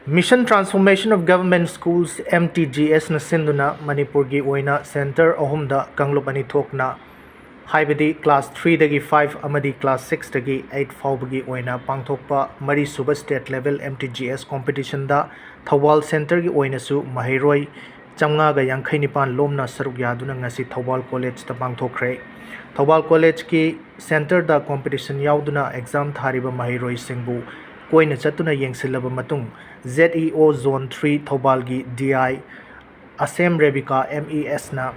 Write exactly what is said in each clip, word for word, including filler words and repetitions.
Mission Transformation of Government Schools, M T G S ꯅ ꯁꯤꯟꯗꯨꯅ ꯃꯅꯤꯄꯨꯔꯒꯤ ꯑꯣꯏꯅ ꯁꯦꯟꯇꯔ ꯑꯍꯨꯝꯗ ꯀꯥꯡꯂꯨꯞ ꯑꯅꯤ ꯊꯣꯛꯅ, ꯍꯥꯏꯕꯗꯤ ꯀ꯭ꯂꯥꯁ ꯊ꯭ꯔꯤꯗꯒꯤ ꯐꯥꯏꯚ ꯑꯃꯗꯤ ꯀ꯭ꯂꯥꯁ ꯁꯤꯛꯁꯇꯒꯤ ꯑꯩꯠ ꯐꯥꯎꯕꯒꯤ ꯑꯣꯏꯅ ꯄꯥꯡꯊꯣꯛꯄ ꯃꯔꯤꯁꯨꯕ state level M T G S ꯀꯣꯝꯄꯤꯇꯤꯁꯟꯗ ꯊꯧꯕꯥꯜ ꯁꯦꯟꯇꯔꯒꯤ ꯑꯣꯏꯅꯁꯨ ꯃꯍꯩꯔꯣꯏ ꯆꯥꯝꯃꯉꯥꯒ ꯌꯥꯡꯈꯩ ꯅꯤꯄꯥꯟ ꯂꯣꯝꯅ ꯁꯔꯨꯛ ꯌꯥꯗꯨꯅ ꯉꯁꯤ ꯊꯧꯕꯥꯜ ꯀꯣꯂꯦꯖꯇ ꯄꯥꯡꯊꯣꯛꯈ꯭ꯔꯦ꯫ ꯊꯧꯕꯥꯜ ꯀꯣꯂꯦꯖꯀꯤ ꯁꯦꯟꯇꯔꯗ ꯀꯣꯝꯄꯤꯇꯤꯁꯟ ꯌꯥꯎꯗꯨꯅ ꯑꯦꯛꯖꯥꯝ ꯊꯥꯔꯤꯕ ꯃꯍꯩꯔꯣꯏꯁꯤꯡꯕꯨ ꯀꯣꯏꯅ ꯆꯠꯇꯨꯅ ꯌꯦꯡꯁꯤꯜꯂꯕ ꯃꯇꯨꯡ, Z E O Zone three ꯊꯧꯕꯥꯜꯒꯤ D I ꯑꯁꯦꯝ Rebika M E S ꯅ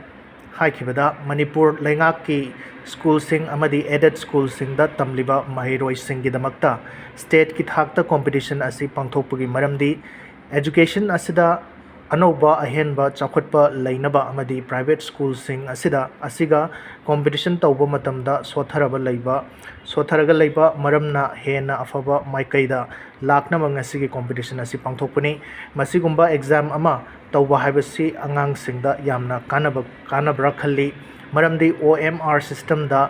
ꯍꯥꯏꯈꯤꯕꯗ, ꯃꯅꯤꯄꯨꯔ ꯂꯩꯉꯥꯛꯀꯤ ꯁ꯭ꯀꯨꯜꯁꯤꯡ ꯑꯃꯗꯤ ꯑꯦꯗꯦꯗ ꯁ꯭ꯀꯨꯜꯁꯤꯡꯗ ꯇꯝꯂꯤꯕ ꯃꯍꯩꯔꯣꯏꯁꯤꯡꯒꯤꯗꯃꯛꯇ ꯁ꯭ꯇꯦꯠꯀꯤ ꯊꯥꯛꯇ ꯀꯣꯝꯄꯤꯇꯤꯁꯟ ꯑꯁꯤ ꯄꯥꯡꯊꯣꯛꯄꯒꯤ ꯃꯔꯝꯗꯤ, ꯑꯦꯖꯨꯀꯦꯁꯟ ꯑꯁꯤꯗ ꯑꯅꯧꯕ ꯑꯍꯦꯟꯕ ꯆꯥꯎꯈꯠꯄ ꯂꯩꯅꯕ ꯑꯃꯗꯤ ꯄ꯭ꯔꯥꯏꯚꯦꯠ ꯁ꯭ꯀꯨꯜꯁꯤꯡ ꯑꯁꯤꯗ, ꯑꯁꯤꯒ ꯀꯣꯝꯄꯤꯇꯤꯁꯟ ꯇꯧꯕ ꯃꯇꯝꯗ ꯁꯣꯠꯊꯔꯕ ꯂꯩꯕ, ꯁꯣꯠꯊꯔꯒ ꯂꯩꯕ ꯃꯔꯝꯅ ꯍꯦꯟꯅ ꯑꯐꯕ ꯃꯥꯏꯀꯩꯗ ꯂꯥꯛꯅꯕ ꯉꯁꯤꯒꯤ ꯀꯣꯝꯄꯤꯇꯤꯁꯟ ꯑꯁꯤ ꯄꯥꯡꯊꯣꯛꯄꯅꯤ꯫ ꯃꯁꯤꯒꯨꯝꯕ ꯑꯦꯛꯖꯥꯝ ꯑꯃ ꯇꯧꯕ ꯍꯥꯏꯕꯁꯤ ꯑꯉꯥꯡꯁꯤꯡꯗ ꯌꯥꯝꯅ ꯀꯥꯟꯅꯕ, ꯀꯥꯟꯅꯕ꯭ꯔꯥ ꯈꯜꯂꯤ, ꯃꯔꯝꯗꯤ O M R system ꯗ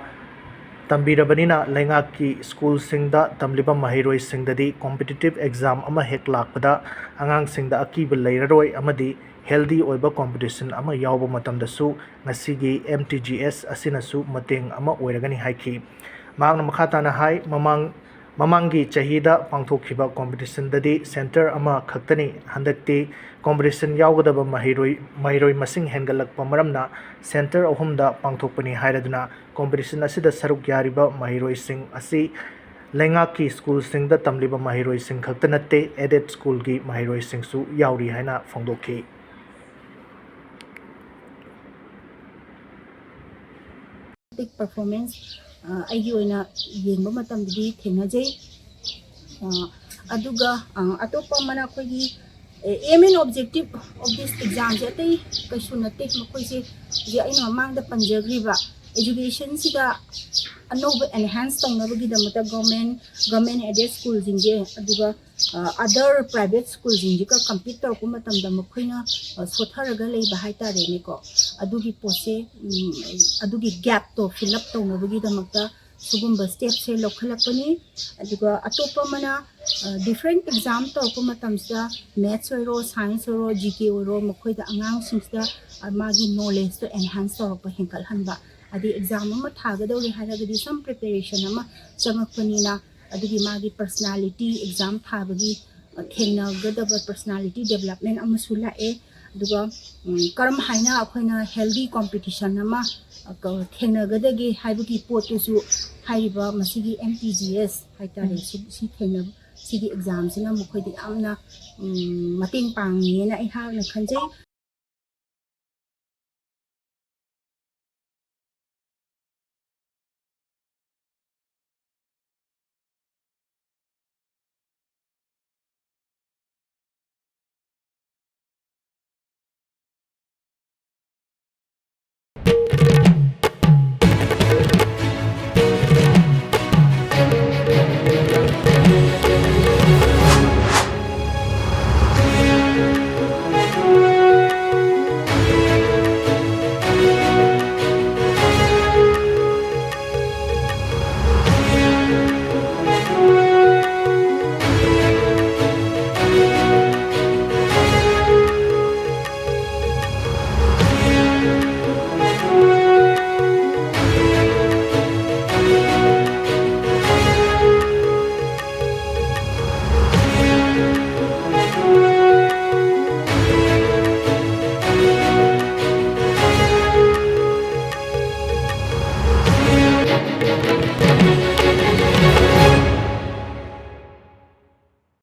ꯇꯝꯕꯤꯔꯕꯅꯤꯅ ꯂꯩꯉꯥꯛꯀꯤ ꯁ꯭ꯀꯨꯜꯁꯤꯡꯗ ꯇꯝꯂꯤꯕ ꯃꯍꯩꯔꯣꯏꯁꯤꯡꯗꯗꯤ ꯀꯣꯝꯄꯤꯇꯤꯇꯤꯞ ꯑꯦꯛꯖꯥꯝ ꯑꯃ ꯍꯦꯛ ꯂꯥꯛꯄꯗ ꯑꯉꯥꯡꯁꯤꯡꯗ ꯑꯀꯤꯕ ꯂꯩꯔꯔꯣꯏ ꯑꯃꯗꯤ ꯍꯦꯜꯗꯤ ꯑꯣꯏꯕ ꯀꯣꯝꯄꯤꯇꯤꯁꯟ ꯑꯃ ꯌꯥꯎꯕ ꯃꯇꯝꯗꯁꯨ ꯉꯁꯤꯒꯤ M T G S ꯑꯁꯤꯅꯁꯨ ꯃꯇꯦꯡ ꯑꯃ ꯑꯣꯏꯔꯒꯅꯤ ꯍꯥꯏꯈꯤ꯫ ꯃꯍꯥꯛꯅ ꯃꯈꯥ ꯇꯥꯅ ꯍꯥꯏ, ꯃꯃꯥꯡ, ꯃꯃꯥꯡꯒꯤ ꯆꯍꯤꯗ ꯄꯥꯡꯊꯣꯛꯈꯤꯕ ꯀꯣꯝꯄꯤꯇꯤꯁꯟꯗꯗꯤ ꯁꯦꯟꯇꯔ ꯑꯃꯈꯛꯇꯅꯤ, ꯍꯟꯗꯛꯇꯤ ꯀꯣꯝꯄꯤꯇꯤꯁꯟ ꯌꯥꯎꯒꯗꯕ ꯃꯍꯩꯔꯣꯏ, ꯃꯍꯩꯔꯣꯏ ꯃꯁꯤꯡ ꯍꯦꯟꯒꯠꯂꯛꯄ ꯃꯔꯝꯅ ꯁꯦꯟꯇꯔ ꯑꯍꯨꯝꯗ ꯄꯥꯡꯊꯣꯛꯄꯅꯤ ꯍꯥꯏꯔꯗꯨꯅ ꯀꯣꯝꯄꯤꯇꯤꯁꯟ ꯑꯁꯤꯗ ꯁꯔꯨꯛ ꯌꯥꯔꯤꯕ ꯃꯍꯩꯔꯣꯏꯁꯤꯡ ꯑꯁꯤ ꯂꯩꯉꯥꯛꯀꯤ ꯁ꯭ꯀꯨꯜꯁꯤꯡꯗ ꯇꯝꯂꯤꯕ ꯃꯍꯩꯔꯣꯏꯁꯤꯡ ꯈꯛꯇ ꯅꯠꯇꯦ, ꯑꯦꯗꯦꯗ ꯁ꯭ꯀꯨꯜꯒꯤ ꯃꯍꯩꯔꯣꯏꯁꯤꯡꯁꯨ ꯌꯥꯎꯔꯤ ꯍꯥꯏꯅ ꯐꯣꯡꯗꯣꯛꯈꯤ꯫ ꯄꯔꯐꯣꯔꯃꯦꯟꯁ ꯑꯩꯒꯤ ꯑꯣꯏꯅ ꯌꯦꯡꯕ ꯃꯇꯝꯗꯗꯤ ꯊꯦꯡꯅꯖꯩ꯫ ꯑ, ꯑꯗꯨꯒ ꯑ, ꯑꯇꯣꯞꯄ ꯑꯃꯅ ꯑꯩꯈꯣꯏꯒꯤ aim and objective of this exam ꯁꯦ ꯑꯇꯩ ꯀꯩꯁꯨ ꯅꯠꯇꯦ꯫ ꯃꯈꯣꯏꯁꯦ ꯍꯧꯖꯤꯛ ꯑꯩꯅ ꯃꯃꯥꯡꯗ ꯄꯟꯖꯈ꯭ꯔꯤꯕ ꯑꯦꯖꯨꯀꯦꯁꯟꯁꯤꯗ ꯑꯅꯧꯕ ꯑꯦꯟꯍꯦꯟꯁ ꯇꯧꯅꯕꯒꯤꯗꯃꯛꯇ ꯒꯣꯔꯃꯦꯟ ꯒꯣꯔꯃꯦꯟ ꯑꯦꯗꯦꯗ ꯁ꯭ꯀꯨꯜꯁꯤꯡꯁꯦ, ꯑꯗꯨꯒ ꯑꯗꯔ ꯄ꯭ꯔꯥꯏꯚꯦꯠ ꯁ꯭ꯀꯨꯜꯁꯤꯡꯁꯤꯒ ꯀꯝꯄꯤꯠ ꯇꯧꯔꯛꯄ ꯃꯇꯝꯗ ꯃꯈꯣꯏꯅ ꯑ, ꯁꯣꯠꯊꯔꯒ ꯂꯩꯕ ꯍꯥꯏ ꯇꯥꯔꯦꯅꯦꯀꯣ꯫ ꯑꯗꯨꯒꯤ ꯄꯣꯠꯁꯦ, ꯎꯝ, ꯑꯗꯨꯒꯤ ꯒꯦꯞꯇꯣ ꯐꯤꯜ ꯑꯞ ꯇꯧꯅꯕꯒꯤꯗꯃꯛꯇ ꯁꯤꯒꯨꯝꯕ ꯁ꯭ꯇꯦꯞꯁꯦ ꯂꯧꯈꯠꯂꯛꯄꯅꯤ꯫ ꯑꯗꯨꯒ ꯑꯇꯣꯞꯄ ꯑꯃꯅ ꯗꯤꯐ꯭ꯔꯦꯟ ꯑꯦꯛꯖꯥꯝ ꯇꯧꯔꯛꯄ ꯃꯇꯝꯁꯤꯗ ꯃꯦꯠꯁ ꯑꯣꯏꯔꯣ, ꯁꯥꯏꯟꯁ ꯑꯣꯏꯔꯣ, ꯖꯤ ꯀꯦ ꯑꯣꯏꯔꯣ, ꯃꯈꯣꯏꯗ ꯑꯉꯥꯡꯁꯤꯡꯁꯤꯗ ꯃꯥꯒꯤ ꯅꯣꯂꯦꯖꯇꯣ ꯑꯦꯟꯍꯥꯟꯁ ꯇꯧꯔꯛꯄ, ꯍꯦꯟꯒꯠꯍꯟꯕ꯫ ꯑꯗꯩ ꯑꯦꯛꯖꯥꯝ ꯑꯃ ꯊꯥꯒꯗꯧꯔꯦ ꯍꯥꯏꯔꯒꯗꯤ ꯁꯝ ꯄ꯭ꯔꯤꯄꯦꯔꯦꯁꯟ ꯑꯃ ꯆꯪꯉꯛꯄꯅꯤꯅ, ꯑꯗꯨꯒꯤ ꯃꯥꯒꯤ ꯄꯔꯁꯅꯥꯂꯤꯇꯤ, ꯑꯦꯛꯖꯥꯝ ꯊꯥꯕꯒꯤ ꯊꯦꯡꯅꯒꯗꯕ ꯄꯔꯁꯅꯥꯂꯤꯇꯤ ꯗꯦꯕꯂꯞꯃꯦꯟ ꯑꯃꯁꯨ ꯂꯥꯛꯑꯦ꯫ ꯑꯗꯨꯒ ꯀꯔꯝ ꯍꯥꯏꯅ ꯑꯩꯈꯣꯏꯅ ꯍꯦꯜꯗꯤ ꯀꯣꯝꯄꯤꯇꯤꯁꯟ ꯑꯃ ꯊꯦꯡꯅꯒꯗꯒꯦ ꯍꯥꯏꯕꯒꯤ ꯄꯣꯠꯇꯨꯁꯨ ꯍꯥꯏꯔꯤꯕ ꯃꯁꯤꯒꯤ ꯑꯦꯝ ꯇꯤ ꯖꯤ ꯑꯦꯁ ꯍꯥꯏꯇꯥꯔꯦ, ꯁꯤ ꯊꯦꯡꯅ ꯁꯤꯒꯤ ꯑꯦꯛꯖꯥꯝꯁꯤꯅ ꯃꯈꯣꯏꯗ ꯌꯥꯝꯅ ꯃꯇꯦꯡ ꯄꯥꯡꯉꯦꯅ ꯑꯩꯍꯥꯛꯅ ꯈꯟꯖꯩ꯫